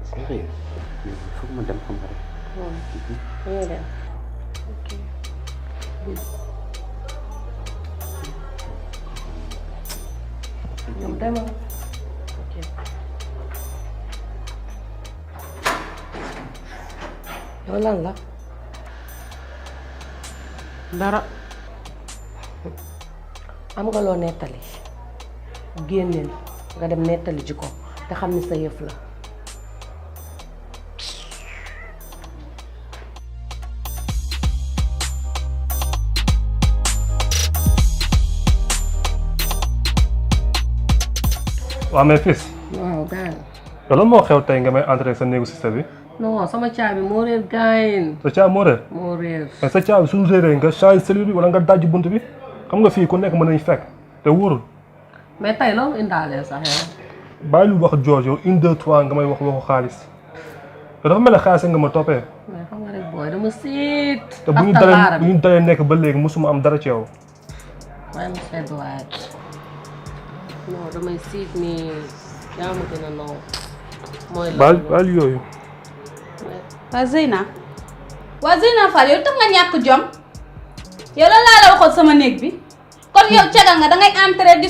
Sérieux? Il faut que madame Kamara. Ok. Ñoom demal. Ok. Yow lan la? dara. am nga loo nettali génneel nga dem nettali ji ko te xam ni sa yëf la. waaw mais fils. waaw gaañ. yow lan moo xew tey nga may entrer sa néegu sister bi. non sama caabi moo réer gaañ. sa caabi moo réer. moo réer. mais sa caabi suñu réeree nga changé cellule bi wala nga dajji bunt bi xam nga fii ku nekk mën nañu fekk te wóorul. mais tey loolu indaalee sax bàyyi lu wax George yow 1 2 3 nga may wax waxu xaalis te dafa mel ne xaalis nga ma toppee. mais xam nga rek booy dama siit. te bu ñu dalee nekk ba léegi mosuma am dara ci yow. maa ngi sedd waay. non damay siit nii yaa ma gën a noo. mooy baal yooyu. waa Zeyna Fall yow tax nga ñàkk jom yow lan laa la waxoon sama néeg bi kon yow cagal nga dangay entrer di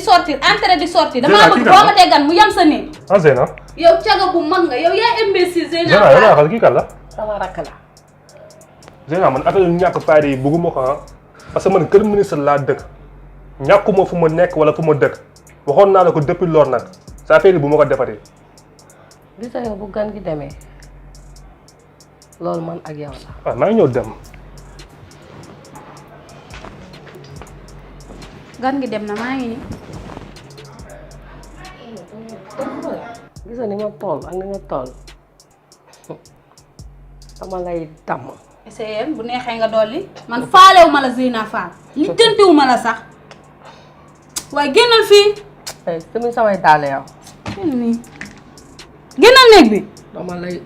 sortir damaa bëgg boo ma teggan mu yem sa néeg. ah Zeyna. yow caga bu mag nga yow yaa imbécile Zeyna Zeyna yow laa xam kii kan la. sama rakk la. Zeyna man affaire yu ñàkk fayda yi bëgguma ko parce que man kër ministre laa dëkk ñàkkuma fu ma nekk wala fu ma dëkk waxoon naa la ko depuis lors nag sa affaire yi bu ma ko defatee. gis nga yow bu gan gi demee loolu man ak yow la. waaw maa ngi ñëw dem. gan gi dem na maa ngi nii. gis nga ni ma toll ak ni nga toll dama lay damm. essayé bu neexee nga dolli man faalewu ma la Zeyna Fall li jëntiwu ma la sax waaye génnal fii. tamit samay daale yow. génnal néeg bi. dama lay.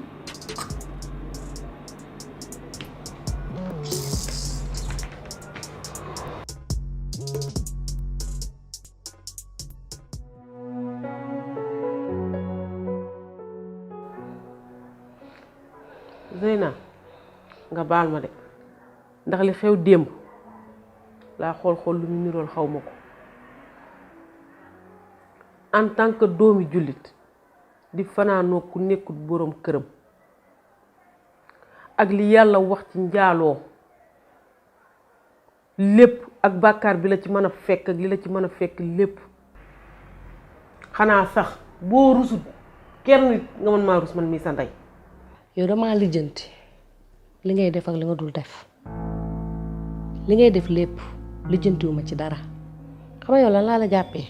Zeyna nga baal ma de ndax li xew démb laa xool lu mu nirool xaw ma ko en tant que doomi jullit di fanaanoo ku nekkul boroom këram ak li yàlla wax ci njaaloo lépp ak bàkkaar bi la ci mën a fekk ak li la ci mën a fekk lépp xanaa sax boo rusut kenn nga mën maa rus man mii sa ndey. yow damaa lijjanti li ngay def ak li nga dul def li ngay def lépp lijjantiwuma ci dara xam nga yow lan laa la jàppee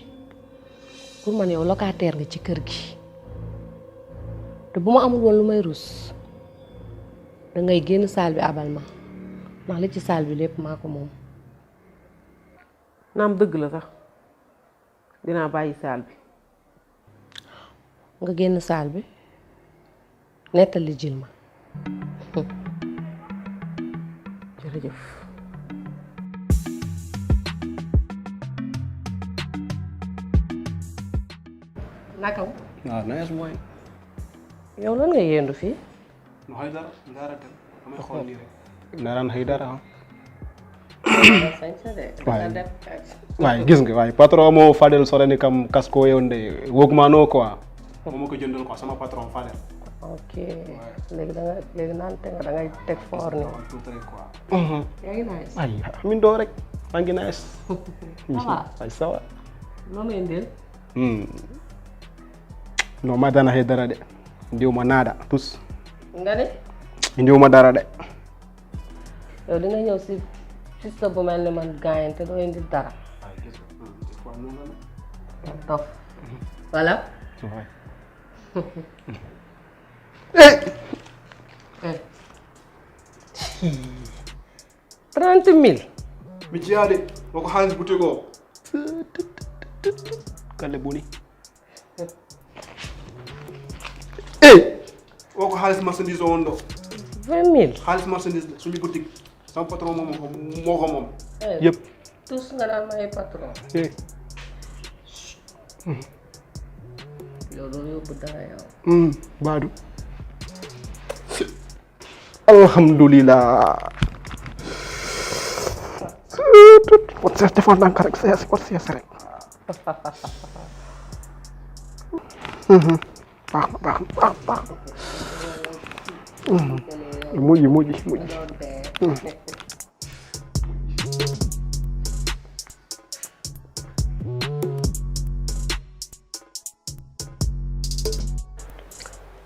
pour man yow locataire nga ci kër gi te bu ma amul woon lu may rus dangay génn saal bi abal ma ndax li ci saal bi lépp maa ko moom. naam dëgg la sax dinaa bàyyi saal bi. nga génn saal bi nettali jil ma. jërëjëf. naka. waaw nice mooy. yow lan nga yendu fii. no xëy dara dara dem damay xool nii rek. naraan xëy dara waaye gis nga waaye patron moo Fadel sorani kam kasko yewonde wogmano quoi moom ko jëndal quoi sama patron Fadel. ok léegi naan te nga da ngay teg foor ni tout rek quoi. yaa ngi nice. ay min doo rek maa ngi nice. va ay sawa. loo may indil. non ma dana xëy dara de ndiw ma naada tous. nga ne. ndiw ma dara de. yow di nga ñëw si sista bu mel ni man gaañ te doo indi dara. tof voilà. 30 000. mi ciyaade woko haalis butegoo kalle boni woko haalis marchandise o won ɗo 20 000. haalis marchandise suñu boutique sama patron moo ko moom yëpp tous nga daan may patron. yow yow doo yóbbu dara yow. baadu alhamdulillah wat sees defal ndànk rek sees wat sees rek baax na mujj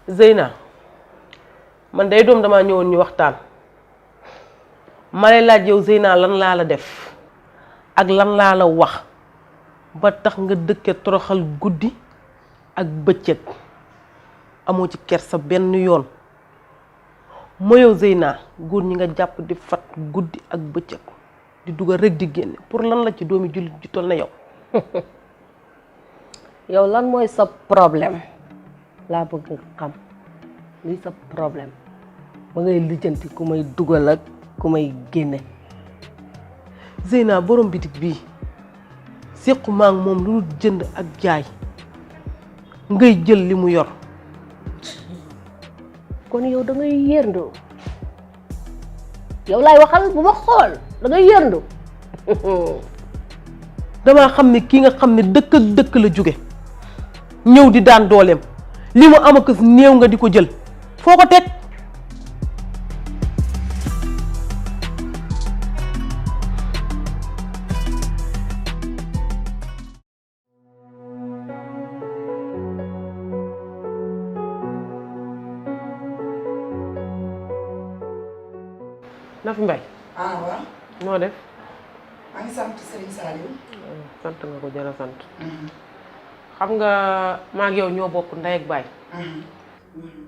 Zeyna man day doom damaa ñëwoon ñu waxtaan ma lay laaj yow Zeyna lan laa la def ak lan laa la wax ba tax nga dëkke toroxal guddi ak bëccëg amoo ci kersa benn yoon moo yow Zeyna góor ñi nga jàpp di fat guddi ak bëccëg di dugal rek di génne pour lan la ci doomi jullit ju toll na yow. yow lan mooy sa problème laa bëgg nga xam lii sa problème ba ngay lijjanti ku may dugal ak ku may génne. Zeyna borom bitig bii séqu maa ngi moom lu jënd ak jaay ngay jël li mu yor. kon yow da ngay yërndu yow laay waxal bu ma xool da ngay yërndu. damaa xam ne kii nga xam ne dëkk ak dëkk la jóge ñëw di daan dooleem li mu am ak néew nga di ko jël foo ko teg. Nafi Mbaye. waaw. noo def. maa ngi sant Serigne Saliou. sant nga ko jërë sant. xam nga maa ngi yow ñoo bokk ndey ak baay.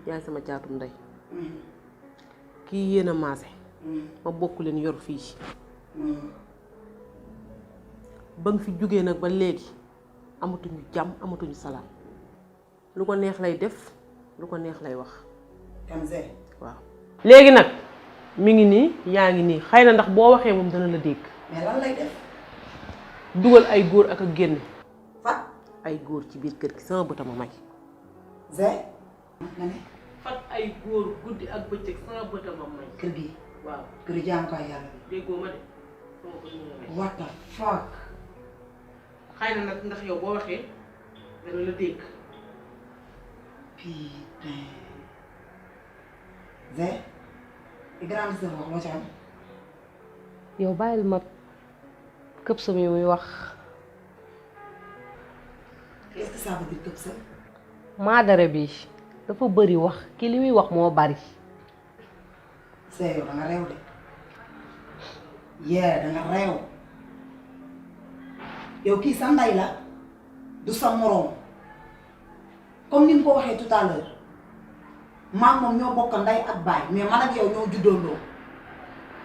yaay sama caatum ndey. kii yéen a maase. ma bokk leen yor fii. ba nga fi jógee nag ba léegi amatuñu jàmm amatuñu salaam lu ko neex lay def lu ko neex lay wax. Kanzé. waaw léegi nag mi ngi nii yaa ngi nii xëy na ndax boo waxee moom dana la dégg. mais lan lay def. dugal ay góor ak a génn. fat ay góor ci biir kër gi sama bëta ma may. Zé. nga ne. fat ay góor guddi ak bëccëg sama bëta ma may. kër gi. waaw kër gi jaamukaay yàlla bi. déggoo ma de sama bët ma may. what the fuck. xëy na nag ndax yow boo waxee dana la dégg. putain. Zé. li grande sœur wax loo ci am. yow bàyyil ma këpp sa mi muy wax. qu'est-ce que ça veut dire këpp sa. maadara bi dafa bëri wax ki li muy wax moo bari. Zé yow da nga réew de. yee da nga réew. yow kii sa ndey la du sa moroom comme ni mu ko waxee tout à l'heure maa moom ñoo bokk ndey ak baay mais man ak yow ñoo juddoondoo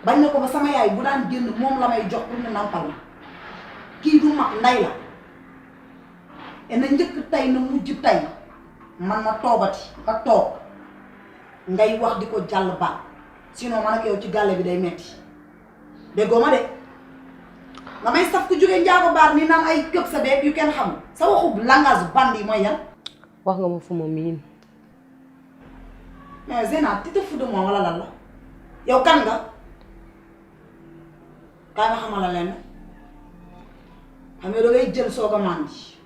bañ na ko ba sama yaay bu daan génn moom la may jox pour mu nampal ma kii du mag ndey la et na njëkk tey na mujj tey man ma toogati ba toog ngay wax di ko jàll baat sinon man ak yow ci gàlle bi day metti déggoo ma de damay saf ku jógee njaago baar ni naan ay këpp sa beeg yu kenn xamul sa waxu langage bandi mooy yan. wax nga ma fu ma miin. mais Zeyna tu te fous de moi wala lan la yow kan nga kaay ma xamal la leen xam nga da ngay jël soog a màndi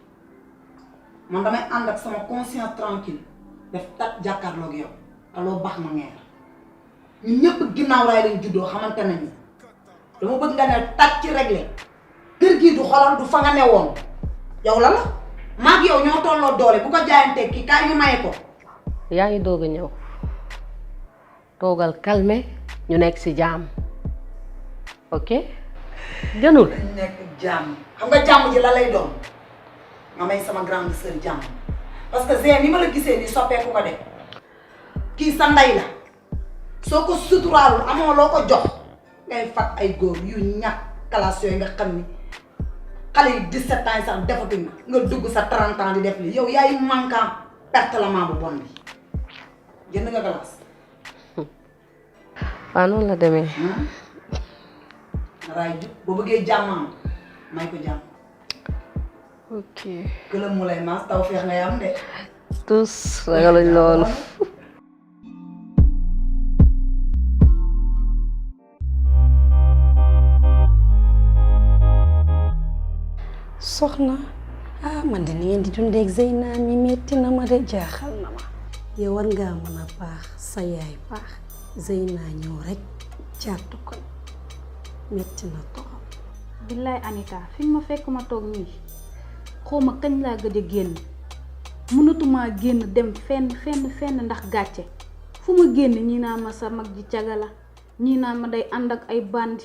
man damay ànd ak sama conscience tranquille def tat jàkkaarloog yow te loo baax ma ngeer ñun ñëpp ginnaaw raay lañ juddoo xamante nañu dama bëgg nga ne tat ci réglé kër gii du xolal du fa nga ne woon yow la la maag yow ñoo tolloo doole bu ko jaayantee kii kaay ñu maye ko. yaa ngi doog a ñëw toogal calme ñu nekk ci jàmm ok gënul. dañ nekk jàmm xam nga jàmm ji la lay doon nga may sama grande sœur jàmm parce que Zé ni ma la gisee nii soppeeku ko de kii sa ndey la soo ko suturaalul amoo loo ko jox ngay fat ay góor yu ñàkk classe yooyu nga xam ni xale yi 17 ans yi sax defatuñ nga dugg sa 30 ans di def li yow yaay manquant pertelement bu bon bi jënd nga glace. waaw noonu la demee. raay jub boo bëggee jàmmam may ko jàmm. ok. këlam mu lay maas taw feex ngay am de. tous ragaluñ loolu. soxna man de ni ngeen di dundee ak Zeyna mi metti na ma de jaaxal na ma yow war ngaa mën a baax sa yaay baax Zeyna ñëw rek jàttu ko metti na torop. billaay Anita fi ma fekk ma toog nii xawma kañ laa gëj a génn mënatumaa génn dem fenn ndax gàcce fu ma génn ñii naan ma sa mag ji caga la ñii naan ma day ànd ak ay bandi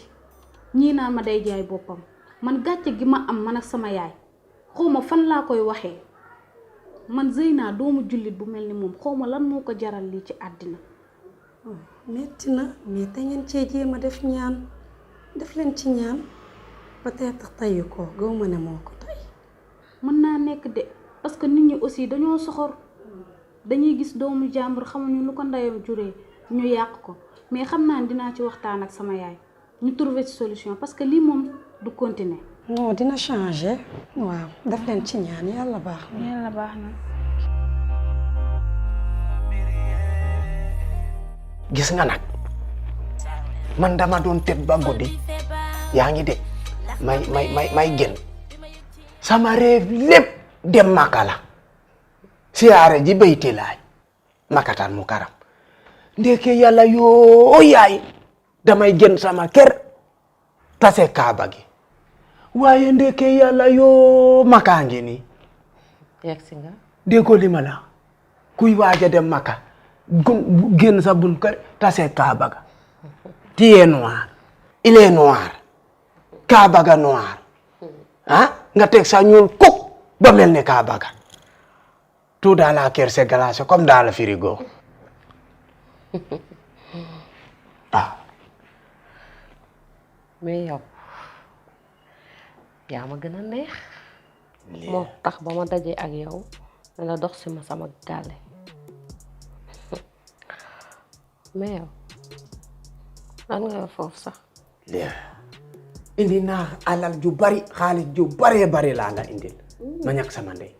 ñii naan ma day jaay boppam man gàcce gi ma am man ak sama yaay xawma fan laa koy waxee man Zeyna doomu jullit bu mel ni moom xawma lan moo ko jaral lii ci àddina. metti na mais te ngeen cee jéem a def ñaan def leen ci ñaan peut-être tayu ko gaw ma ne moo ko tay. mën naa nekk de parce que nit ñi aussi dañoo soxor dañuy gis doomu jàmbur xamuñu lu ko ndeyam juree ñu yàq ko mais xam naa ne dinaa ci waxtaan ak sama yaay ñu trouver ci solution parce que lii moom du continuer. non dina changer waaw def leen ci ñaan yàlla baax na. yàlla baax na. gis nga nag man dama doon tëdd ba guddi yaa ngi de may génn sama réew lépp dem Makka la siyaare ji bayti laay Makkatal Mukarram ndeke yàlla yoo yaay damay génn sama kër tase Kaaba gi waaye ndeke yàlla yoo Makka ngi nii yegsi nga. déggoo li ma la kuy waaja dem Makka génn sa bun kër tase Kaaba ga tu es noir il est noir Kaaba ga noir nga teg sa ñuul kuk ba mel ne Kaaba ga tout dans la kër c'est glacé comme dans le frigo mais yow yaa ma gën a neex. moo tax ba ma dajee ak yow dana dox si ma sama gàlle mais yow lan nga yor foofu sax. indi naa alal ju bari xaalis ju bari laa la indil ma ñàkk sama ndey.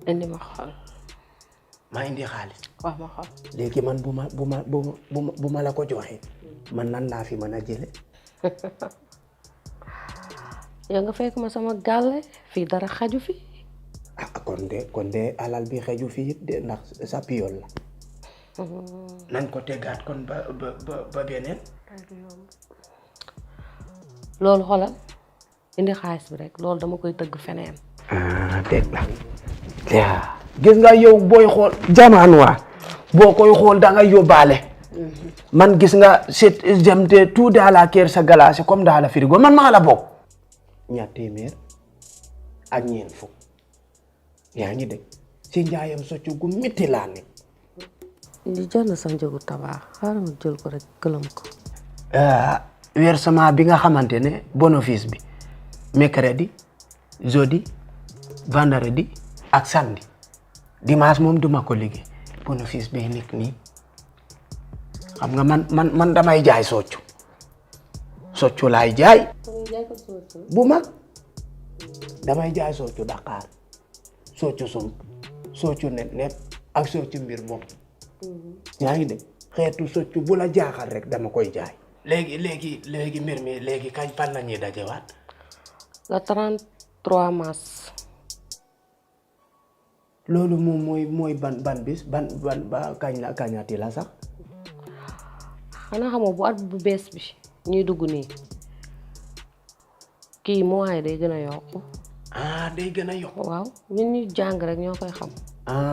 indi ma xool. ma indi xaalis. wax ma xool. léegi man bu ma la ko joxee man nan laa fi mën a jële yow nga fekk ma sama gàlle fii dara xaju fi. kon de alal bi xaju fi it de ndax sa piyool la. nañ ko tegaat kon ba beneen. loolu xoolal indi xaalis bi rek loolu dama koy tëgg feneen. dégg la gis nga yow booy xool jamaan waa boo koy xool da nga yóbbaale. man gis nga j'aime tout dans la kër sa glace comme dans le frigo man maa la bokk. ñaar téeméer ak ñeent fukk yaa ngi dégg si njaayam soccu gu métti laa ne. li jot na sa njëgu tabax xaaral ma jël ko rek gëlëm ko. versement bi nga xamante ne bénéfice bi mercredi jeudi vendredi ak samedi dimanche moom duma ko liggéey bénéfice bi nekk nii xam nga man damay jaay soccu laay jaay bu mag damay jaay soccu Dakar soccu sump soccu net ak soccu mbir moom yaa ngi dégg xeetu soccu bu la jaaxal rek dama koy jaay. léegi mbir mi léegi kañ fan la ñuy dajewaat. le 33 mars. loolu moom mooy ban bis ban ba kañati la sax. xanaa xamoo bu at bu bees bi ñuy dugg nii kii mois yi day gën a yokku. day gën a yokku. waaw ñun ñu jàng rek ñoo koy xam.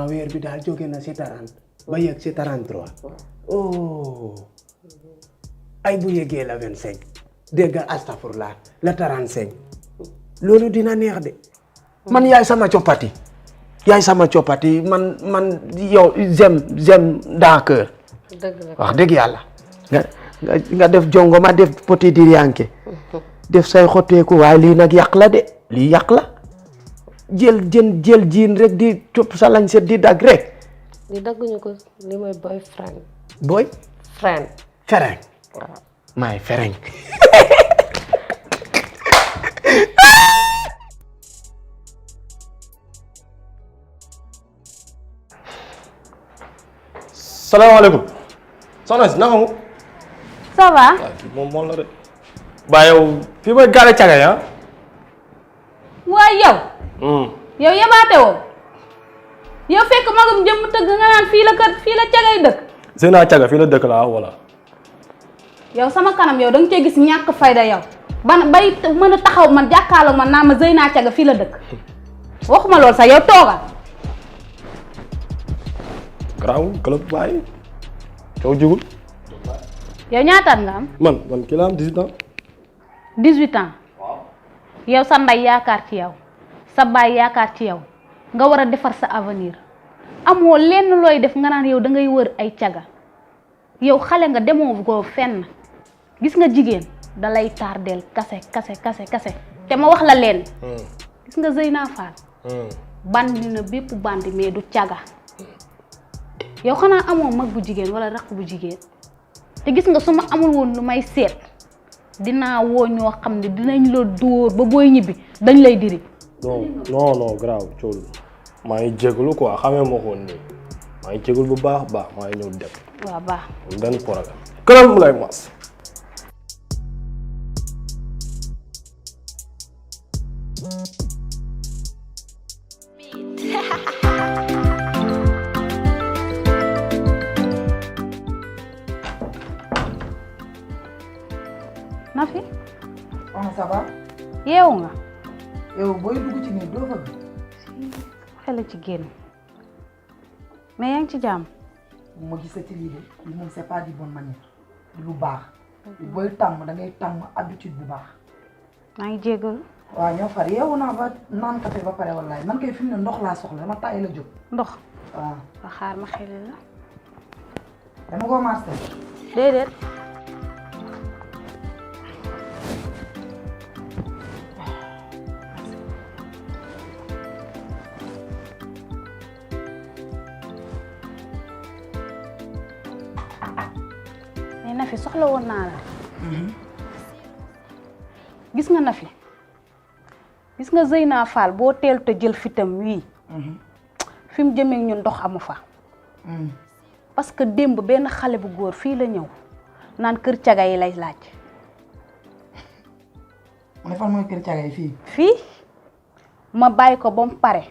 weer bi daal jóge na si 30 ba yegg si 33. oh. ay bu yeggee la 25 dégg nga astafurlah la 35 loolu dina neex de man yaay sama coppati man yow j'aime dans cœur. dëgg la wax dëgg yàlla nga def jongo ma def poti diriyanke def say xotteeku waaye lii nag yàq la de lii yàq la jël jiin rek di topp sa lañ set di dag rek. di dagguñu ko li mooy boyfriend. friend. waaw maay fereng. salaamaaleykum soxna si naka mu. ça va. moom la de. ba yow fii mooy gaale caga ya. waaye yow. yow yabaate woo. yow fekk magum jëmm tëgg nga naan fii la cagay dëkk. Zeyna caga fii la dëkk laa wala. yow sama kanam yow da nga cee gis ñàkk fayda yow ban bay mën a taxaw man jàkkaarloog man naa ma Zeyna caga fii la dëkk waxuma lool sax yow toogal. garaaw club baay coow jugul. yow ñaataat nga am. man kii la am 18 ans. 18 ans. yow sa ndey yaakaar ci yow sa baay yaakaar ci yow nga war a defar sa avenir amoo lenn looy def nga naan yow da ngay wër ay caga yow xale nga demoo ko fenn gis nga jigéen da lay tardeel kase te ma wax la leen. gis nga Zeyna Fall. bandi na bépp bandi mais du caga. yow xanaa amoo mag bu jigéen wala rakk bu jigéen te gis nga su ma amul woon lu may seet dinaa woo ñoo xam ne dinañ la dóor ba booy ñibbi dañ lay diri. non garaaw cool maa ngi jégalu quoi xamee ma ko woon nii maa ngi jégalu bu baax maa ngi ñëw dem. waaw baax benn programme. këram mu lay mas. Nafi. ça va. yeewu nga. yow booy dugg ci néeg doo fëgg. xel ci génn mais yaa ngi ci jàmm. bu ma gisati lii de lii moom c'est pas di bonne manière lu baax. booy tàmm da ngay tàmm habitude bu baax. maa ngi jégalu. waaw ñoo far yeewu naa ba naan café ba pare wallaay man kay fi mu ne ndox laa soxla dama tàyyi la jóg. ndox. waaw. ba xaar ma xel la. dama ko marché. déedéet. Nafi soxla woon naa la. gis nga Nafi gis nga Zeyna Fall boo teel te jël fitam wii fi mu jëmee ñun ndox amu fa. parce que démb benn xale bu góor fii la ñëw naan kër caga yi lay laaj. ne fan mooy kër caga yi fii. fii ma bàyyi ko ba mu pare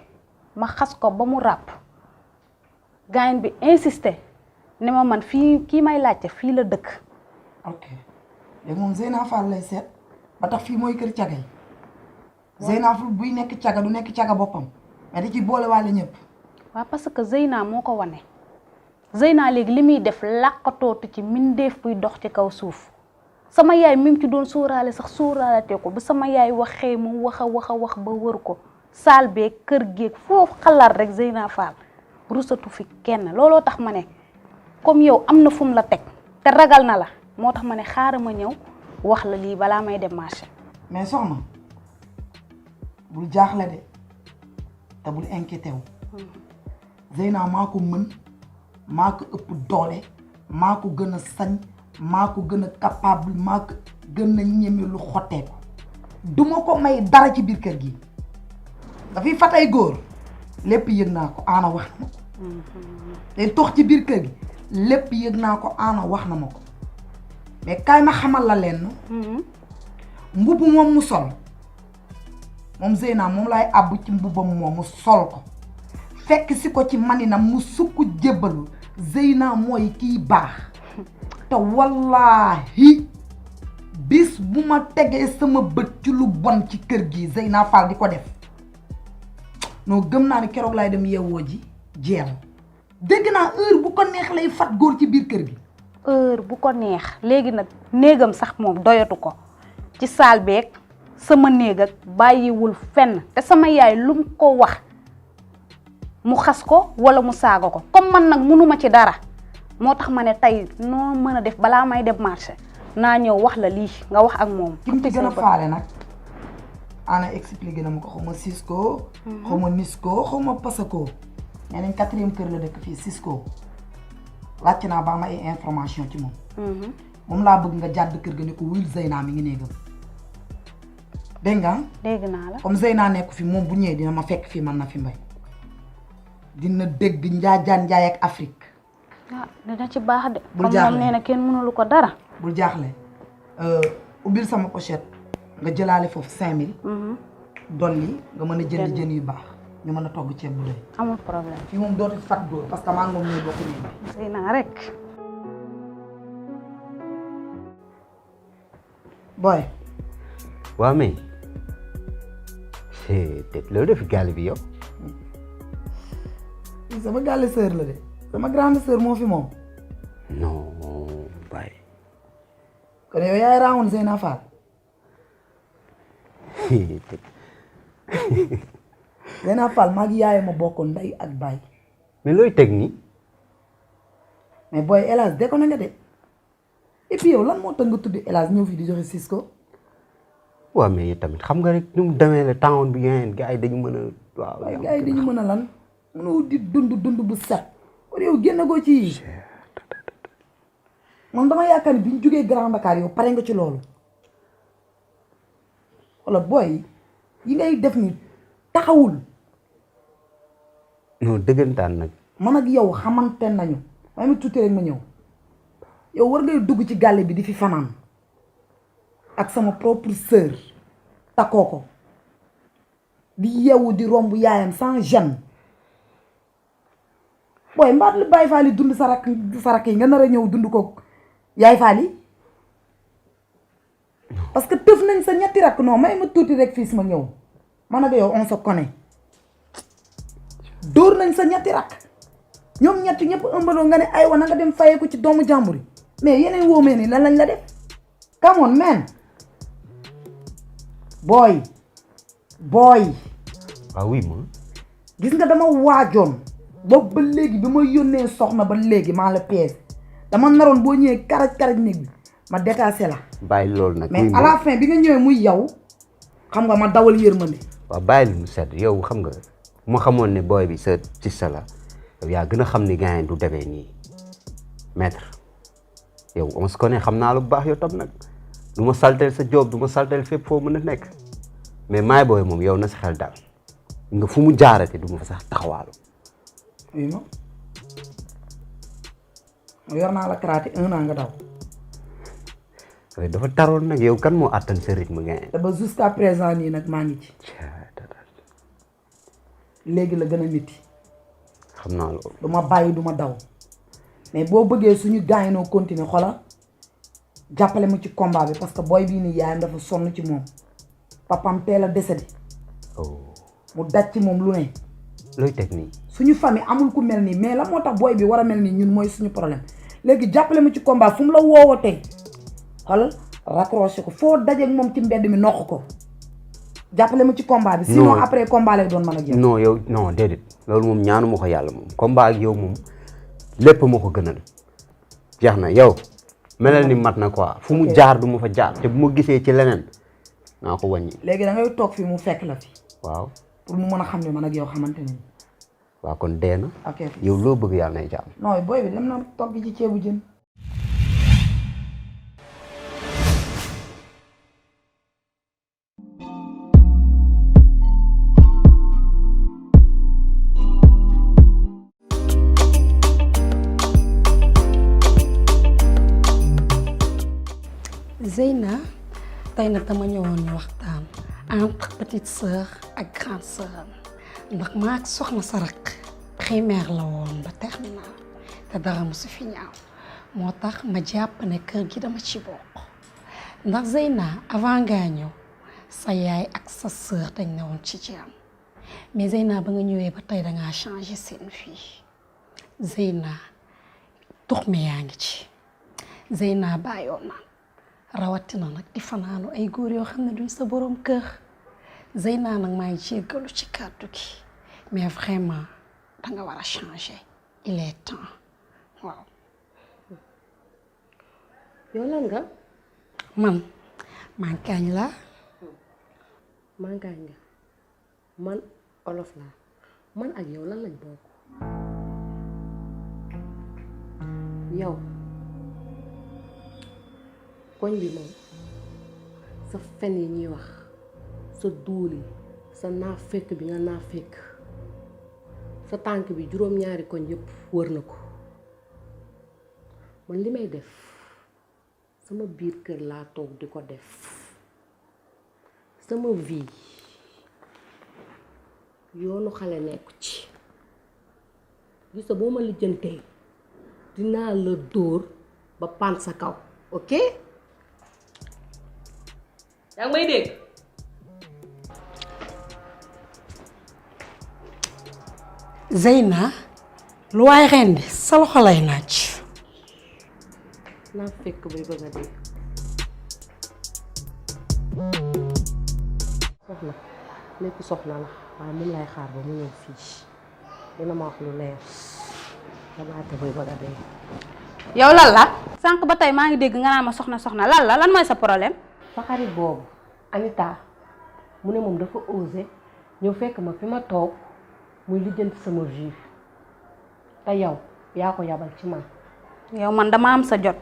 ma xas ko ba mu ràpp gaañ bi insisté. ne ma man fii kii may laajte fii la dëkk. ok léegi moom Zeyna Fall lay seet ba tax fii mooy kër caga yi. Zeyna Fall buy nekk caga du nekk caga boppam mais da ci boole waale ñëpp. waaw parce que Zeyna moo ko wane. Zeyna léegi li muy def làqatootu ci mindeef buy dox ci kaw suuf sama yaay mi ci doon sóoraale sax sóoraalate ko ba sama yaay waxee mu wax ba wër ko saal beeg kër geeg foofu xalaat rek Zeyna Fall rusatu fi kenn looloo tax ma ne. comme yow am na fu mu la teg te ragal na la moo tax ma ne xaaral ma ñëw wax la lii balaa may dem marché. mais soxna bul jaaxle de te bul inquiété wu. Zeyna maa ko mën maa ko ëpp doole maa ko gën a sañ maa ko gën a capable maa ko gën a ñeme lu xotteeku duma ko may dara ci biir kër gi dafay fatay góor lépp yëg naa ko ana wax na ma ko. day tox ci biir kër gi. lépp yëg naa ko ana wax na ma ko mais kaay ma xamal la leen mbubb moom mu sol moom Zeyna moom laay àbb ci mbubbam moom mu sol ko fekk si ko ci maninam mu sukk jébbalu Zeyna mooy kiy baax te wallaahi bis bu ma tegee sama bët ci lu bon ci kër gi Zeyna Fall di ko def noo gëm naa ne keroog laay dem yeewoo ji jeel dégg naa heure bu ko neex lay fat góor ci biir kër gi. heure bu ko neex léegi nag néegam sax moom doyatu ko ci saal beeg sama néeg ak bàyyiwul fenn te sama yaay lu mu ko wax mu xas ko wala mu saaga ko comme man nag mënuma ci dara moo tax ma ne tey noo mën a def balaa may dem marché naa ñëw wax la lii nga wax ak moom. ki mu ci gën a faale nag ana expliqué na ma ko xaw ma Cisco. xaw ma Nisco xaw ma Pasako. nee nañ 4e kër la dëkk fii Cisco laajte naa ba ma ay information ci moom. moom laa bëgg nga jàdd kër ga ne ko wuyul Zeyna mi ngi néegam. dégg nga. dégg naa la comme Zeyna nekk fi moom bu ñëwee dina ma fekk fii man na fi mbay. dina dégg njaajaan njaay ak Afrique. ah dina ci baax de. bul comme moom nee na kenn mënulu ko dara. bul jaaxle ubbil sama pochette nga jëlaale foofu 5000. dolli nga mën a jënd jën yu baax ñu mën a togg ceeb bu doy. amul problème. fii moom dootu fat dóor parce que maa ngi moom ñooy bokk nii. Zeyna rek. boy. waa mais loolu def gaal bi yow. sama gàlle sœur la de sama grande sœur moo fi moom. non bàyyi. kon yow yaay raawoon Zeyna Fall. Zeyna Fall maa ngi yaay ma bokkoon ndey ak baay. mais looy teg nii. mais booy El Hadj déconné nga de et puis yow lan moo tax nga tudd El Hadj ñëw fii di joxe Cisco. waaw mais tamit xam nga rek nu mu demee la temps bi ngeen gars yi dañu mën a. waaw gars yi dañu mën a lan. mënoo di dund bu set. kon yow génn goo ci. man dama yaakaar ni bi ñu jógee Grand Dakar yow pare nga ci loolu. wala booy yi ngay def ni taxawul. non dëggantaan nag. man ak yow xamante nañu. may ma tuuti rek ma ñëw. yow war ngay dugg ci gàlle bi di fi fanaan. ak sama propre sœur. takkoo ko. di yeewu di romb yaayam sans gêne. booy mbaat lu Baye Fall yi dund sa rakk yi nga nar a ñëw dund ko yaay Fall yi. parce que tëf nañ sa ñetti rakk non may ma tuuti rek fii ma ñëw. man ak yow on se connaît. dóor nañ sa ñetti rakk. ñoom ñetti ñëpp ëmbaloo nga ne aywa na nga dem fayeeku ci doomu jàmbur yi. mais yeneen woomee ni lan lañ la def. come on man. booy. waaw oui ma. gis nga dama waajoon. boobu ba léegi bi ma yónnee soxna ba léegi maa la pièce. dama naroon boo ñëwee karaj néeg bi ma détaché la. bàyyi loolu nag. mais à la fin bi nga ñëwee muy yow. xam nga ma dawal yërmande. waaw bàyyi li mu sedd yow xam nga ma xamoon ne booy bi sa ci sa la yow yaa gën a xam ni gars yi du demee nii maître yow on se connaît xam naa lu baax yow tam nag du ma saltel sa job du ma saltel fépp foo mën a nekk mais maay booy moom yow na sa xel daal nga fu mu jaarate du ma fa sax taxawaalu. oui ma yor naa la karaté 1 an nga daw. dafa taroon nag yow kan moo attan sa rythme nga. te ba jusqu'à présent nii nag maa ngi ci. léegi la gën a métti. xam naa loolu. du ma bàyyi du ma daw mais boo bëggee suñu gars yi noo continuer xola jàppale ma ci combat bi parce que booy bii nii yaayam dafa sonn ci moom papam teel a décédé. mu daj ci moom lu ne. looy teg nii. suñu famille amul ku mel nii mais la moo tax booy bi war a mel nii ñun mooy suñu problème léegi jàppale ma ci combat fu mu la woowatee xool raccroché ko foo dajeeg moom ci mbedd mi noq ko jàppale ma ci combat bi. sinon après combat lay doon mën a jël. non yow non déedéet loolu moom ñaanu ma ko yàlla moom combat ak yow moom lépp ma ko gënal jeex na yow melal ni mat na quoi fu mu jaar du ma fa jaar te bu ma gisee ci leneen naa ko wàññi. léegi da ngay toog fi mu fekk la fi. waaw. pour mu mën a xam ne man ak yow xamante ne. waaw kon dee na. ok yow loo bëgg yàlla nay jaam. non booy bi dem na togg ci ceebu jën. Zeyna tey nag dama ñëwoon ñu waxtaan entre petite sœur ak grande sœur ndax maa ak soxna sa rakk primaire la woon ba terminal te dara mosu fi ñaaw moo tax ma jàpp ne kër gi dama ci bokk ndax Zeyna avant ngaa ñëw sa yaay ak sa sœur dañ ne woon ci jàmm mais Zeyna ba nga ñëwee ba tey dangaa changé seen vie Zeyna tux mi yaa ngi ci Zeyna bàyyoon na rawatina nag di fanaanu ay góor yoo xam ne duñ sa borom kër Zeyna nag maa ngi jéggalu ci kàddu gi mais vraiment danga war a changer il est temps waaw. yow lan nga. man mankaañ la. mankaañ nga man olof la man ak yow lan lañ bokk yow. koñ bi moom sa fen yi ñuy wax sa duul yi sa naafekk bi nga naafekk sa tànk bi juróom-ñaari koñ yëpp wër na ko man li may def sama biir kër laa toog di ko def sama vie yoonu xale nekku ci gis nga boo ma lijjantee dinaa la dóor ba pan sa kaw ok yaa ngi may dégg Zeyna lu waay rendi sa loxo lay naaj. naa fekk bay bëgg a dee soxna lépp soxna la waaye mun lay xaar ba mu ñëw fii dina ma wax lu leer damaate bay bëgg a dee. yow lan la sànq ba tey maa ngi dégg nga naan ma soxna lan la lan mooy sa problème. sa xarit boobu Anita mu ne moom dafa osé ñëw fekk ma fi ma toog muy lijjanti sama vie te yow yaa ko yabal ci man. yow man dama am sa jot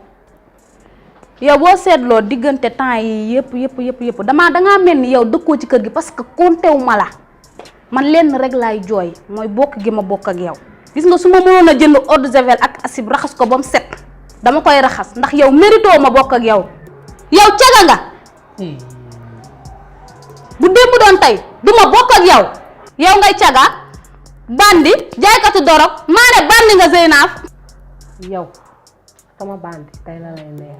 yow boo seetloo diggante temps yi yëpp dangaa mel ni yow dëkkoo ci kër gi parce que compté wu ma la man lenn rek laay jooy mooy bokk gi ma bokk ak yow. gis nga su ma mënoon a jënd eau de javel ak asib raxas ko ba mu set dama koy raxas ndax yow mérito ma bokk ak yow yow caga nga bu démb doon tey du ma bokk ak yow yow ngay caga bandi jaaykatu dorog maa ne bandi nga Zeynaaf. yow sama bandi tey la lay leer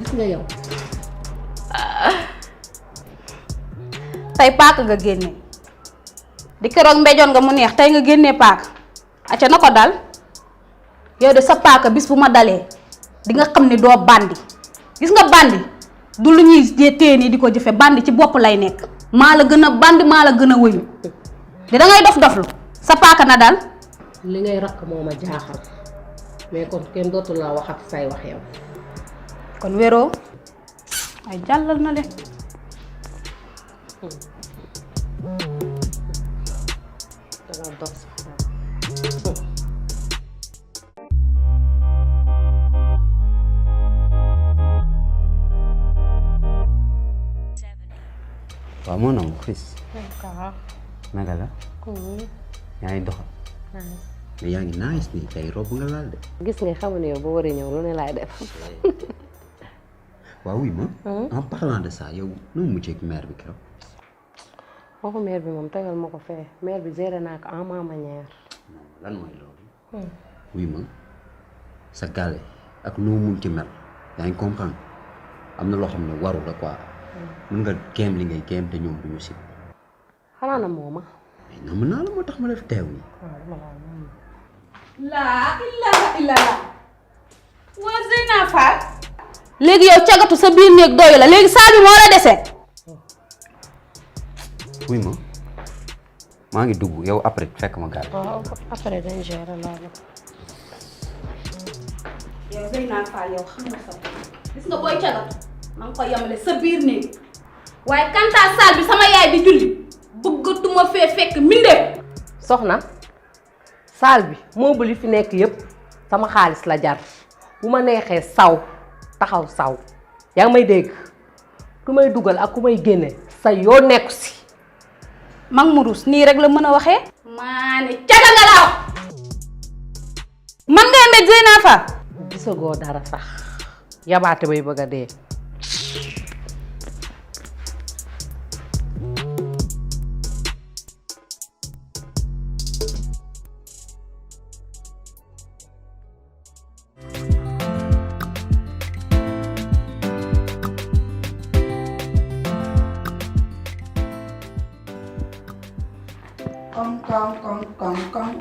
gis nga yow tey paaka nga génne di keroog mbéjoon nga mu neex tey nga génnee paaka acca na ko dal yow de sa paaka bis bu ma dalee di nga xam ne doo bandi gis nga bandi du lu ñuy téye nii di ko jëfe bandi ci bopp lay nekk maa la gën a bandi maa la gën a wëyu di da ngay dof-doflu sa paaka na dal. li ngay rakk moo ma jaaxal mais kon kenn dootu la wax ak say wax yow. kon wéroo ay jàllal na de. danga dox sax waaw moo nam Chris naka la yaa ngi doxal mais yaa ngi nice nii tey rob nga laal de gis nga xam ne yow boo waree ñëw lu ne laay def. waaw oui ma en parlant de ça yow nu mu mujjee ak mère bi keroog waxu mère bi moom tegal ma ko fee mère bi géré naa ko en ma manière. lan mooy loolu oui ma sa gàlle ak nu mu munti mel yaa ngi comprendre am na loo xam ne waru la quoi mën nga kéem li ngay kéem te ñoom duñu si xanaa na mooma. mais mën naa la moo tax ma def teew nii laa ilaaha illallaah waa Zeyna Fall léegi yow cagatu sa biir néeg doyu la léegi saa bi moo la dese. oui ma maa ngi dugg yow après fekk ma gàlle waaw après dañ gérer loolu. yow Zeyna Fall yow xam nga sa gis nga booy cagatu ma nga ko yemale sa biir néeg waaye kantaa saal bi sama yaay di julli bëggatuma fee fekk mbindeef. soxna saal bi meuble yi fi nekk yëpp sama xaalis la jar bu ma neexee saw taxaw saw yaa ngi may dégg ku may dugal ak ku may génne sa yoo nekku si. mag mu rus nii rek la mën a waxee. maa ne caga nga laa wax man ngay mbéj Zeyna Fall. gisagoo dara sax yabaate bay bëgg a dee.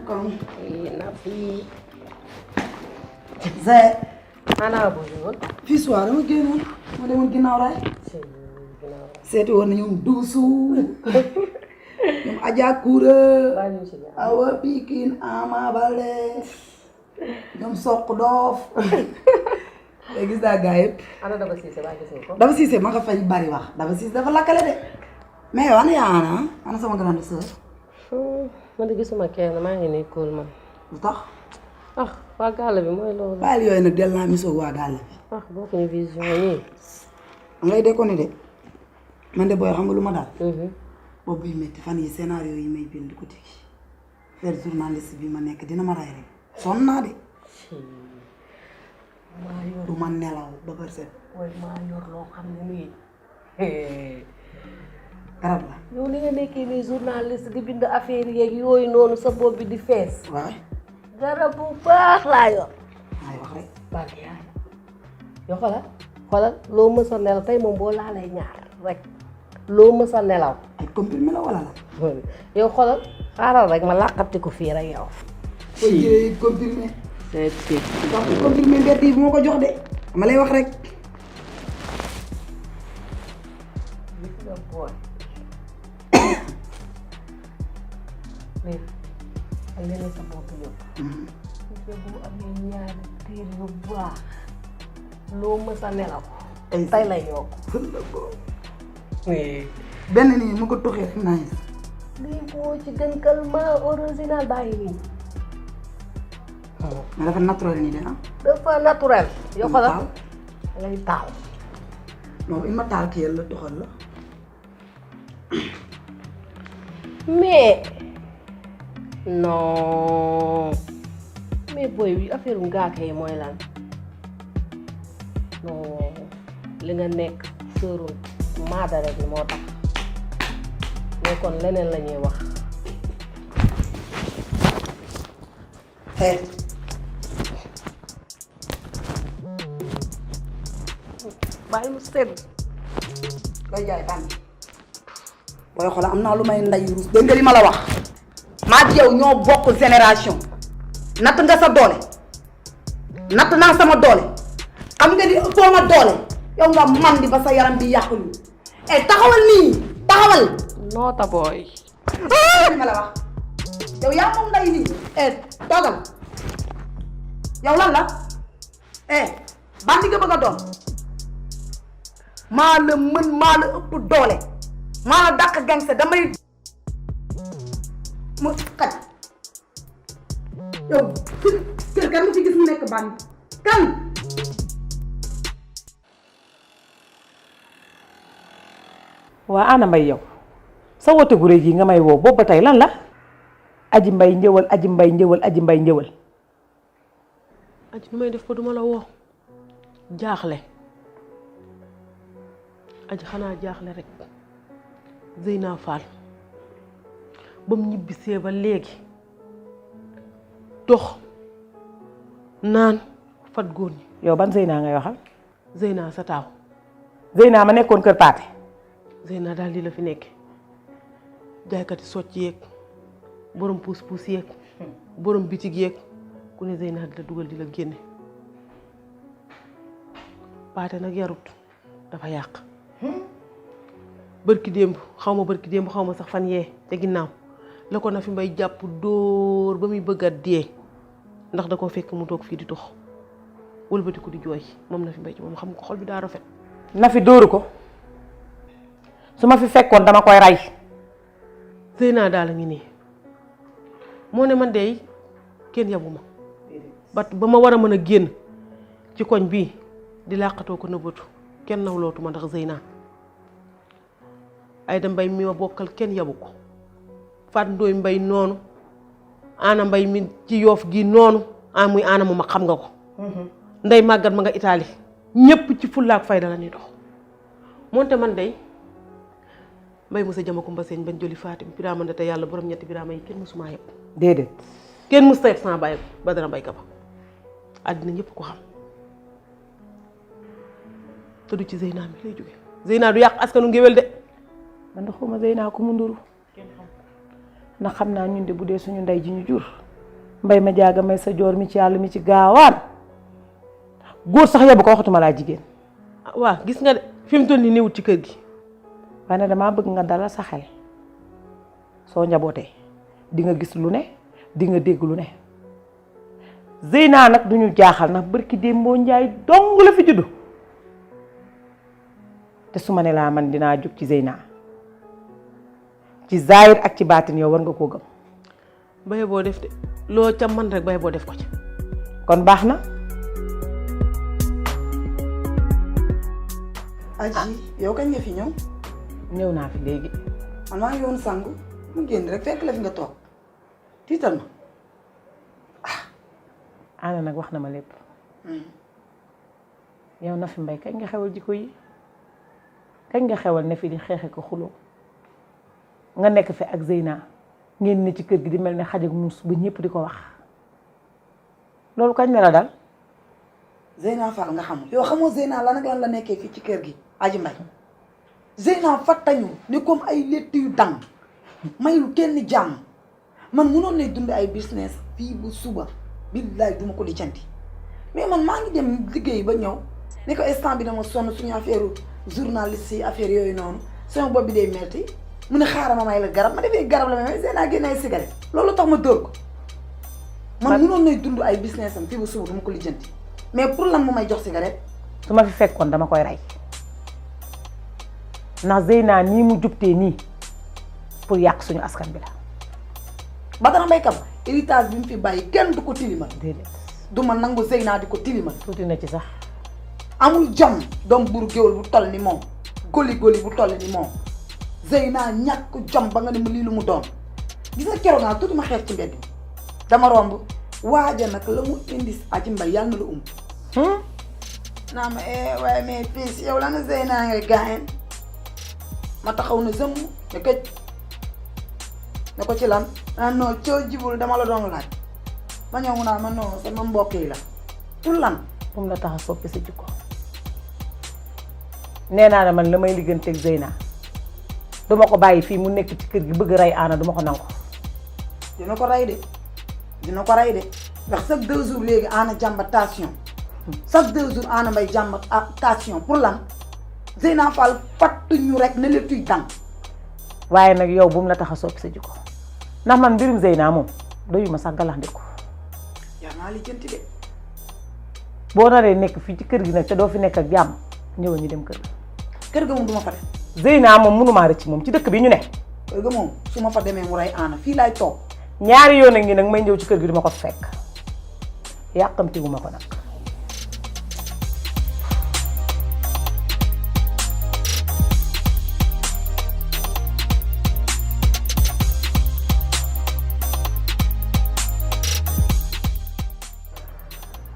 Kom. Nafi. Zé. Ana bonjour. Fii soir dama génnoon ma demoon ginnaaw raay. seeti woon na ñoom Duusu. ñoom Adja Koura. Awa Pikine Ama Baldé. ñoom Sokk Doof. te gis naa gaa yëpp. ana Daba Cissé ba gis nga ko. Daba Cissé ma nga fay bari wax Daba Cissé dafa lakkale de. mais yow ana yaa ana sama grande sœur. man de gisuma kenn maa ngi nii kóol man. lu tax. ah waa gàll bi mooy loolu. baal yooyu nag del naa misoog waa gàll bi. ah bokkuñu vision nii. ngay déconné de man de booy xam nga lu ma daal. boobu buy métti fan yi scénario yi may bind ko tigi faire journaliste bi ma nekk dina ma ray rek sonn naa de. maa yor du ma nelaw ba bër set. waaye maa yor loo xam ne nii. garab la. yow li nga nekkee nii journaliste di bind affaire yeeg yooyu noonu sa bopp bi di fees. waaw. garab bu baax laa yor. may wax rek. barke yaay yow xoolal loo mës a nelaw tey moom boo laalee ñaar rek loo mës a nelaw. ay comprimé la wala la. yow xoolal xaaral rek ma làqati ko fii rek yow. koy jëlee comprimé. wax comprimé mbedd yi bu ma ko jox de ma lay wax rek. gis nga booy. léegi ak leneen sa bopp yëpp. gis nga bu amee ñaari tiir yu baax loo mës a nelaw. tey lay yokk. benn nii mu ko tuxee fi naa lii boo ci gën calmant original bàyyi nii. mais dafa naturel nii de ah. dafa naturel. yow xoolal ngay taal. non il ma taal kii la tuxal la. mais non mais booy bi affaire ngaaka yi mooy lan non li nga nekk sërul maada rek moo tax mais kon leneen la ñuy wax. bàyyi mu sedd. koy jaay bànn. booy xool am naa lu may nday ruus dégg nga li ma la wax. maa ak yow ñoo bokk génération. natt nga sa doole. natt naa sama doole. xam nga ni foo ma doole. yow nga mandi ba sa yaram bi yàqu nii. taxawal nii taxawal. noota booy. li ma la wax. yow yaa moom nday nii. toogal. yow lan la. bandi nga bëgg a doon. maa la mën maa la ëpp doole. maa la dàq gangster damay mu kat yow kër kan nga fi gis mu nekk bandi kan. waa ana mbay yow sa wote gu rëy gi nga may woo boobu ba tey lan la aji mbay njëwal aji mbay njëwal aji mbay njëwal. aji nu may def ba duma la woo jaaxle aji xanaa jaaxle rek Zeyna Fall ba mu ñibbisee ba léegi dox naan fat góor ñi. yow ban Zeyna ngay waxal. Zeyna sa taaw. Zeyna ma nekkoon kër Paate. Zeyna daal di la fi nekk jaaykati socc yeeg borom puus puus yeeg borom bitig yeeg ku ne Zeyna di la dugal di la génne Paate nag yarut dafa yàq. bërki démb xaw ma sax fan yee te ginnaaw la ko na fi mbay jàpp dóor ba muy bëgg a dee ndax da koo fekk mu toog fii di dox wëlbati ko di jooy moom na fi mbay ci moom xam ko xol bi daa rafet. na fi dóoru ko su ma fi fekkoon dama koy rey. Zeyna daal a ngi nii moo ne man de kenn yabu ma ba ma war a mën a génn ci koñ bii di làqatoo ko nëbbatu kenn nawlootu ma ndax Zeyna. Ayda Mbay mi ma bokkal kenn yabu ko Fat Ndooy Mbay noonu Ana Mbay mi ci Yoof gi noonu muy Ana mu ma xam nga ko Ndey Màggat ma nga Italie ñépp ci fullaak fayda la ñuy dox moonte man day Mbay Musa Jama Kumba Seen bañ joli Fatim Birama Ndate yàlla borom ñetti Birama yi kenn mësuma yëpp déedéet kenn mësta yëpp sama bàyyi Badara Mbay ka ba àddina ñëpp ko xam te du ci Zeyna mi lay jóge Zeyna du yàq askanu ngéwél de man de xawma Zeyna ko mu nduru ndax xam naa ñun de bu dee suñu ndey ji ñu jur mbay ma jaaga may sa joor mi ci yàlla mi ci gaawaan góor sax yabu ko waxatuma laa jigéen. waaw gis nga de fi mu toll nii néewut ci kër gi. waaye damaa bëgg nga dalal sa xel soo njabootee di nga gis lu ne di nga dégg lu ne Zeyna nag duñu jaaxal ndax barki Dembo Njaay dong la fi juddu te su ma ne laa man dinaa jóg ci Zeyna ci zaahir ak ci baatin yow war nga koo gëm. baye boo def de loo ca man rek baye boo def ko ci. kon baax na. Aji yow kañ nga fi ñëw. ñëw naa fi léegi. man maa ngi woon sangu mu génn rek fekk la fi nga toog tiital ma Ana nag wax na ma lépp. yow na fi mbay kañ nga xewal jikko yi kañ nga xewal ne fi di xeexe ko xuloo nga nekk fi ak Zeyna ngeen ne ci kër gi di mel ne xaj ak muus ba ñëpp di ko wax loolu kañ la dal. Zeyna Fall nga xamul yow xamoo Zeyna lan ak lan la nekkee fii ci kër gi Aji Mbay Zeyna fattañu ni comme ay létt yu dang mayul kenn jàmm man munoon ne dund ay business fii bu suba billaay duma ko lijjanti mais man maa ngi dem liggéey ba ñëw ne ko instant bi dama sonn suñu affaire journaliste yi affaire yooyu noonu sama bopp bi day metti mu ne xaaral ma may la garab ma defee garab la may Zeyna génne ay cigarette loolu tax ma dóor ko man munoon ne dund ay business am fii bu suba duma ko lijjanti mais pour lan mu may jox cigarette. su ma fi fekkoon dama koy rey ndax Zeyna nii mu jubtee nii pour yàq suñu askan bi la. Badara Mbaye Kaba héritage bi mu fi bàyyi kenn du ko tilimal. déedéet du ma nangu Zeyna di ko tilimal. tuuti na ci sax. amul jom doom buur géwél bu toll ni moom goli bu toll ni moom Zeyna ñàkk jom ba nga ne ma lii lu mu doon gis nga keroog naa tuuti ma xeex ci mbedd mi dama romb waaja nag la mu indi Aji Mbay yàlla na la naa ma waaye mais fii yow la nga Zeyna ngay gaayen ma taxaw na zëmm ne këj ne ko ci lan ah non coo jibul dama la doon laaj ma ñëw mu naa ma non sama mbokk yi la pour lan moom la tax a soppi sa jikko nee naa ne man la may ligganteeg Zeyna duma ko bàyyi fii mu nekk ci kër gi bëgg rey Ana duma ko nangu. dina ko rey de ndax chaque 2 jours léegi Ana jàmbat tension chaque 2 jours Ana Mbay jàmbat tension pour lan Zeyna Fall fattuñu rek ne la tuy dang waaye nag yow bu mu la tax a soppi sa jikko ndax man mbirum Zeyna moom doyuma sax galaxndiku. yaa naa li jënti de. boo naree nekk fii ci kër gi nag te doo fi nekk ak jàmm ñëwal ñu dem kër ga. kër ga moom du ma fa dem. Zeyna moom mënumaa rëcc moom ci dëkk bi ñu ne. kër ga moom su ma fa demee mu rey Ana fii laay toog. ñaari yoon a ngi nag may ñëw ci kër gi duma ko fekk yàqamtiwuma ko nag.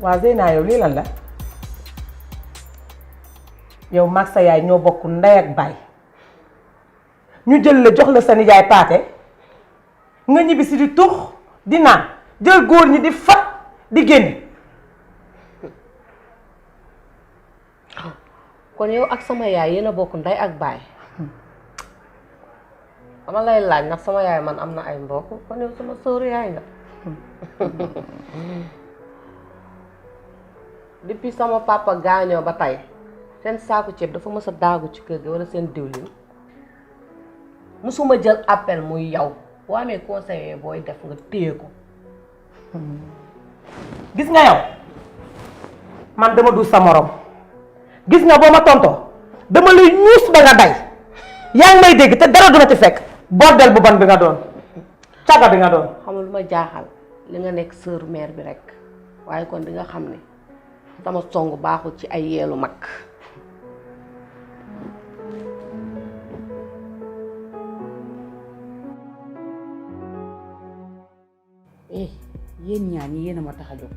waa Zeyna yow lii lan la yow mag sa yaay ñoo bokk ndey ak baay ñu jël la jox la sa nijaay paate nga ñibbi si di tux di naan jël góor ñi di fat di génn. kon yow ak sama yaay yéen a bokk ndey ak baay dama lay laaj ndax sama yaay man am na ay mbokk kon yow sama sóoru yaay nga. depuis sama papa gaañoo ba tey seen saaku ceeb dafa mës a daagu ci kër gi wala seen diwlin musuma jël appel muy yow boo amee conseiller booy def nga téye ko. gis nga yow man dama du sa morom gis nga boo ma tontoo dama lay ñuus ba nga day yaa ngi may dégg te dara duma ci fekk bordel bu bon bi nga doon caga bi nga doon. xamul lu ma jaaxal li nga nekk sœur mère bi rek waaye kon di nga xam ne sama song baaxul ci ay yeelu mag. yéen ñaar ñi yéen a ma tax a jóg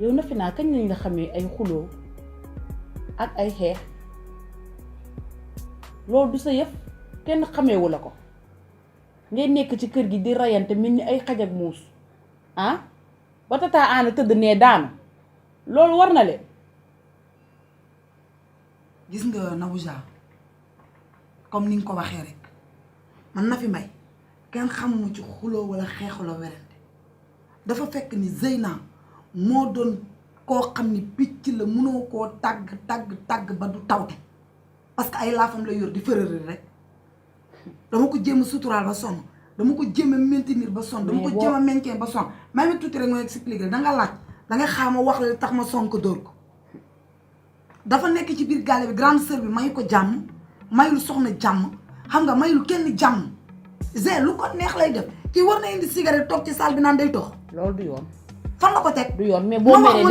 yow na fi naa kañ lañ la xamee ay xuloo ak ay xeex loolu du sa yëf kenn xameewu la ko ngay nekk ci kër gi di rayante mel ni ay xaj ak muus ah ba tataa Ana tëdd nee daanu loolu war na leen. gis nga Nabouja comme ni nga ko waxee rek man na fi may kenn xamuma ci xuloo wala xeexu la werante dafa fekk ni Zeyna moo doon koo xam ni picc la mënoo koo tàgg ba du tawte parce que ay laafam la yor di fërëri rek dama ko jéem a suturaal ba sonn dama ko jéem a maintenir ba sonn dama ko jéem a maintien ba sonn may ma tuuti rek ma expliquer danga laaj danga xaama wax la tax ma sonn ko dóor ko dafa nekk ci biir gaale bi grande sœur bi mayu ko jàmm mayul soxna jàmm xam nga mayul kenn jàmm Zé lu ko neex lay def kii war na indi cigarette toog ci salle bi naan day dox. loolu du yoon. fan la ko teg. du yoon mais boo meree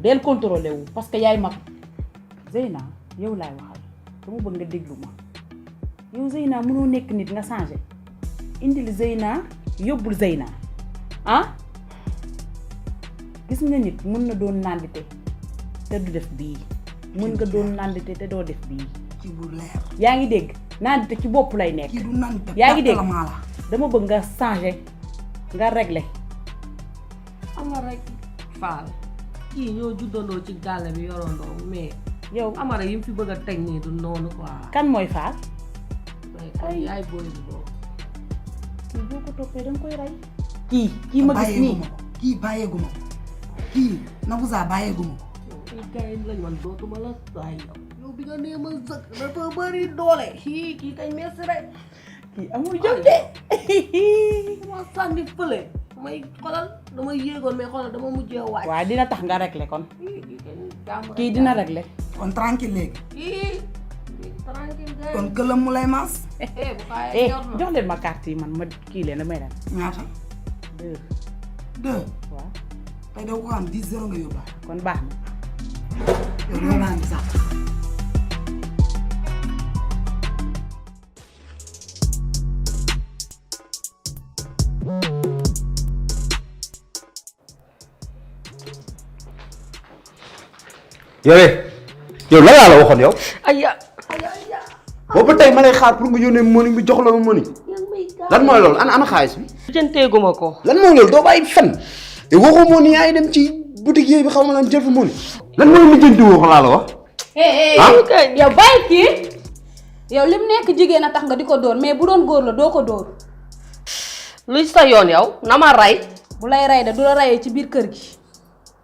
del contrôlé wu parce que yaay mag. Zeyna yow laay waxal dama bëgg nga déglu ma yow Zeyna mënoo nekk nit nga changé indil Zeyna yóbbul Zeyna ah gis nga nit mën na doon nandite te du def bii mën nga doon nandite te doo def bii ci bu leer yaa ngi dégg nandite ci bopp lay nekk kii du nandite yaa ngi dégg la dama bëgg nga changer nga régler ama rek faal kii ñoo juddandoo ci gàlle bi yorondoo mais yow amara yi mu fi bëgg a teg nii du noonu quoi kan mooy faal ay yaay booy bi boobu kii boo ko toppee danga koy rey kii ma gis nii kii bàyyeeguma ko kii Nabouza bàyyeeguma ko gars yi lañ man dootuma la waay yow bi nga nee ma sëkk dafa bëri doole kii kañ merci rek kii amul jom de ma sànni fële may xolal dama yéegoon mais xolal dama mujjee waaj waaw dina tax nga régler kon kii dina régler kon tranquille léegi tranquille kon këlam mu lay maas jox leen ma carte yi man ma kii leen damay dem ñaata 2 waaw tey da ko am 10-0 nga yóbbaale kon baax na yow doo naan sax yow lan laa la waxoon yow. aya boobu tey ma lay xaar pour nga yónnee money bi jox la ma money. lan mooy loolu ana xaalis bi. jënteeguma ko. lan mooy loolu doo bàyyi fen te waxoo money yaa ngi dem ci boutique yi bi xaw ma lan jël fa money. lan mooy lijjanti woo ko laa la wax. yow bàyyi kii yow lim nekk jigéen a tax nga di ko dóor mais bu doon góor la doo ko dóor. luy sa yoon yow na ma rey. bu lay rey de du la reyee ci biir kër gi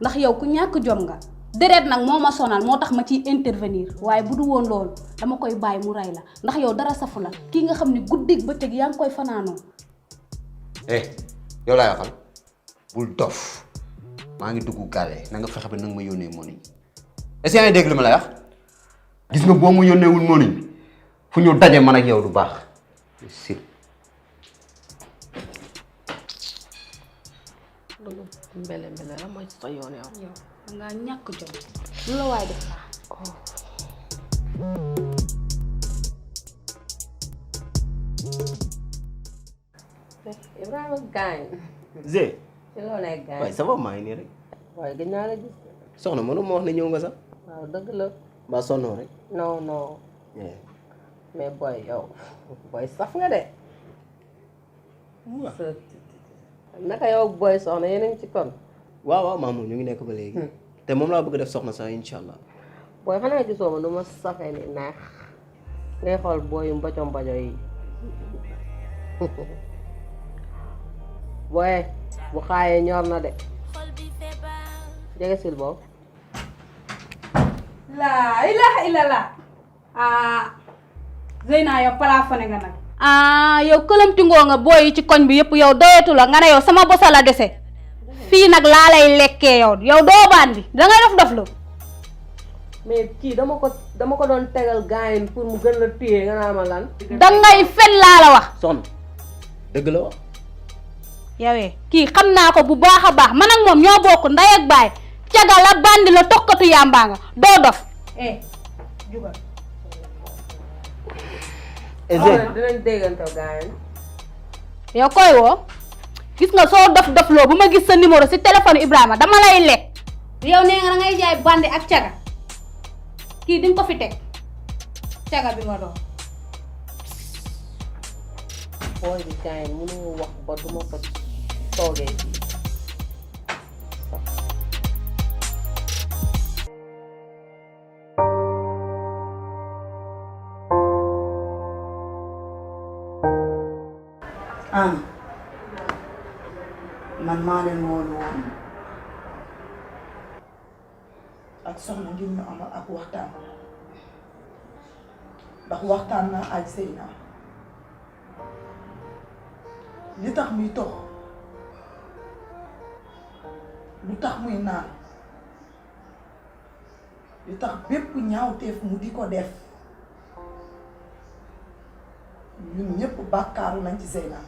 ndax yow ku ñàkk jom nga. deret nag moo ma sonal moo tax ma ciy intervenir waaye bu du woon loolu dama koy bàyyi mu rey la ndax yow dara safu la kii nga xam ni guddig bëccëg yaa ngi koy fanaanoo. yow laay waxal bul dof maa ngi dugg gàlle na nga fexe ba nanga ma yónnee money est-ce que yaa ngi dégg li ma lay wax gis nga boo ma yónneewul money fu ñu daje man ak yow du baax si mbele la mooy sa yoon yow. dangaa ñàkk jom lu la waay def laa. Ibrahima gaañ. Zé. ci loo nekk gaañ. waaye ça va maa ngi nii rek. waaye gëj naa la gis. soxna mënu ma wax ne ñëw nga sax. waaw dëgg la. ba sonnoo rek. non. mais booy yow booy saf nga de. naka yow booy soxna yéen a ngi ci kon. waaw maa moom ñu ngi nekk ba léegi. te moom laa bëgg def soxna sax incha allah. booy xanaa gisoo ma nu ma safee ni neex ngay xool booyu mboco mboco yi booy bu xaayee ñor na de jege sil boobu. laa ilaha illallah Zeyna yow plafonné nga nag. yow këlamtingoo nga booy yi ci koñ bi yëpp yow doyetu la nga ne yow sama bosa la dese. fii nag laa lay lekkee yow doo bandi dangay dof la. mais kii dama ko doon tegal gaayin pour mu gën la téye nga naa ma lan. dangay fen laa la wax. soxna dëgg la wax. yawee kii xam naa ko bu baax a baax man ak moom ñoo bokk ndey ak baay caga la bandi la tokkatu yàmbaa nga doo dof. jugal. dinañ déggante gaayin. yow koy woo. gis nga soo dof loo bu ma gis sa numéro ci téléphone Ibrahima dama lay lekk. yow nee nga da ngay jaay bandi ak caga kii di nga ko fi teg caga bi nga doon. booy bi gaañ mënu wax ba duma ko toogee fii. man maa leen woolu woon ak soxna ngir ñu amal ak waxtaan ndax waxtaan naa ak Zeyna li tax muy tox lu tax muy naan li tax bépp ñaawteef mu di ko def ñun ñépp bàkkaaru nañ ci Zeyna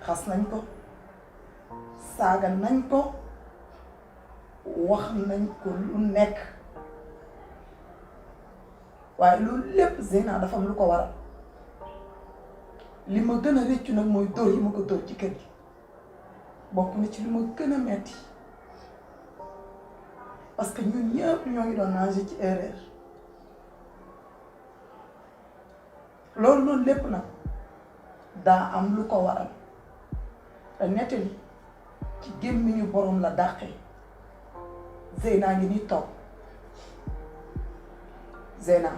xas nañ ko saaga nañ ko wax nañ ko lu nekk waaye loolu lépp Zeyna dafa am lu ko waral li ma gën a rëccu nag mooy dóor yi ma ko dóor ci kër gi bokk na ci li ma gën a metti parce que ñun ñëpp ñoo ngi doon nager ci erreur loolu noonu lépp nag daa am lu ko waral te nettali ci gémmiñu borom la dàqee Zeyna ngi ni toog Zeyna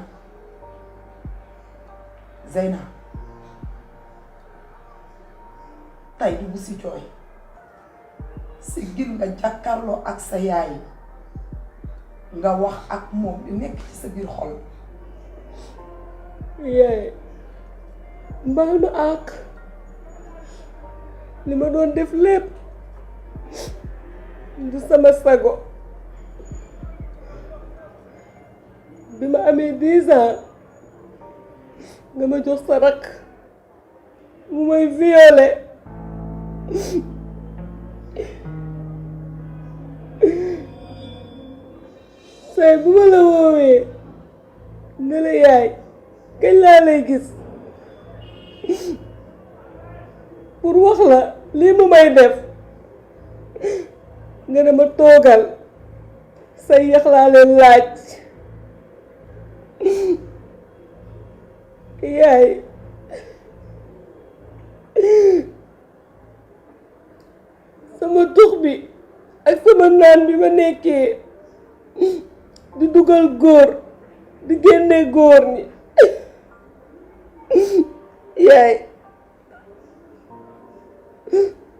tey du bu si jooy si gir nga jàkkaarloo ak sa yaay nga wax ak moom li nekk ci sa biir xol. yaay mbaal ma àq li ma doon def lépp du sama sago bi ma amee 10 ans nga ma jox sa rakk mu may violé say bu ma la woowee ne la yaay kañ laa lay gis pour wax la lii mu may def nga ne ma toogal say yax laa leen laaj yaay sama tux bi ak sama naan bi ma nekkee di dugal góor di génne góor ñi yaay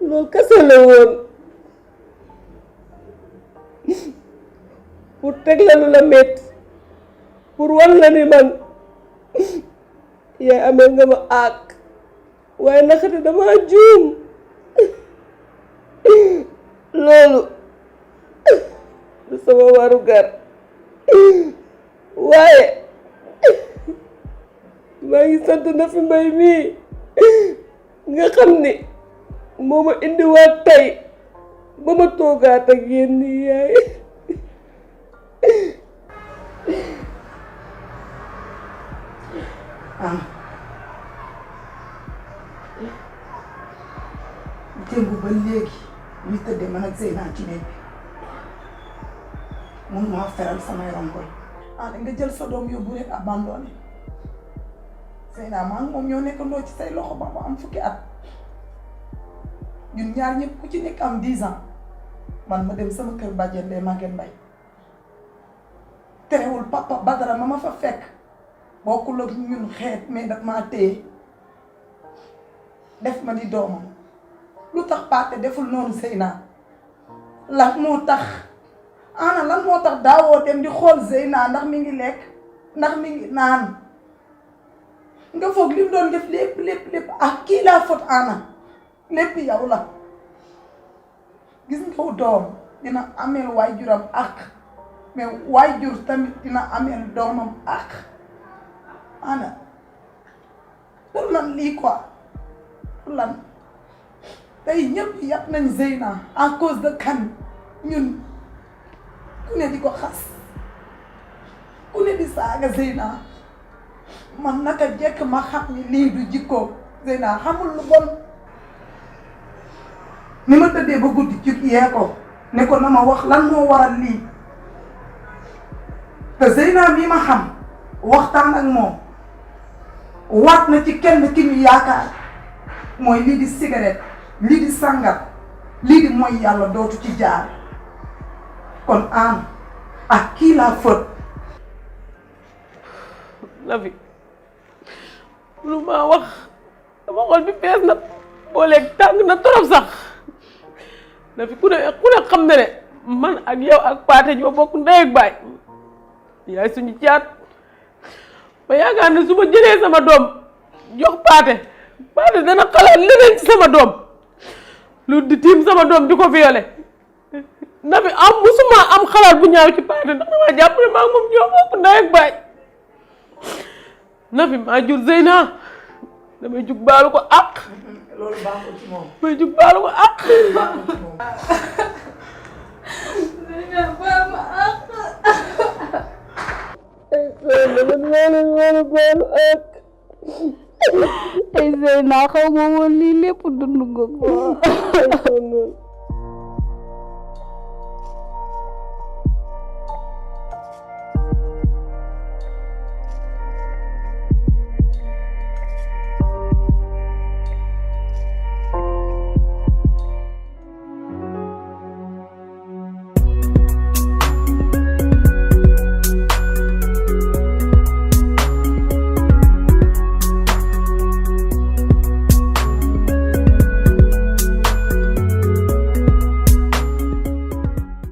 loolu kese la woon pour teg la lu la metti pour wan la ni man yaay amee nga ma àq waaye naxate dama juum loolu du sama waru gar waaye maa ngi sant na fi mbay mii nga xam ni moo ma indiwaat tey ba ma toogaat ak yéen nii yaay démb ba léegi ñu tëddee man ak Zeyna ci néeg bi mun maa feral samay rongoñ da nga jël sa doom yóbbu rek abandonné Zeyna maa ngi moom ñoo nekkandoo ci say loxo ba am fukki at ñun ñaar ñëpp ku ci nekk am 10 ans man ma dem sama kër bàjjen Ndeye Maguette Mbaye terewul papa Badara ma fa fekk bokkul ak ñun xeet mais daf maa téye def ma di doomam lu tax Paate deful noonu Zeyna lan moo tax ana lan moo tax daawoo dem di xool Zeyna ndax mi ngi lekk ndax mi ngi naan nga foog li mu doon def lépp ak kii laa faute ana lépp yow la gis nga doom dina ameel waajuram ak mais waajur tamit dina ameel doomam ak ana pour lan lii quoi pour lan tey ñëpp yàpp nañ Zeyna à cause de kan ñun ku ne di ko xas ku ne di saaga Zeyna man naka jekk ma xam ni lii du jikko Zeyna xamul lu bon ni ma tëddee ba guddi ci yee ko ne ko na ma wax lan moo waral lii te Zeyna mii ma xam waxtaan ak moom waat na ci kenn ki ñu yaakaar mooy lii di cigarette lii di sangat lii di mooy yàlla dootu ci jaar kon am ak kii laa fët Nafi lu ma wax sama xol bi fees na booleeg tàng na torop sax Nafi ku ne xam na ne man ak yow ak Paate ñoo bokk ndey ak baay yaay suñu caat ba yaakaar ne su ma jëlee sama doom jox Paate dana xalaat leneen ci sama doom lu di tiim sama doom di ko violé Nafi musuma am xalaat bu ñaaw ci Paate ndax dama jàpp ne maa moom ñoo bokk ndey ak baay Nafi maa jur Zeyna damay jug baalu ko àq loolu baaxul ci moom damay jug baalu ko àq baaxul ci moom Zeyna baal ma àq ay Zeyna xaw ma woon lii lépp dund nga ko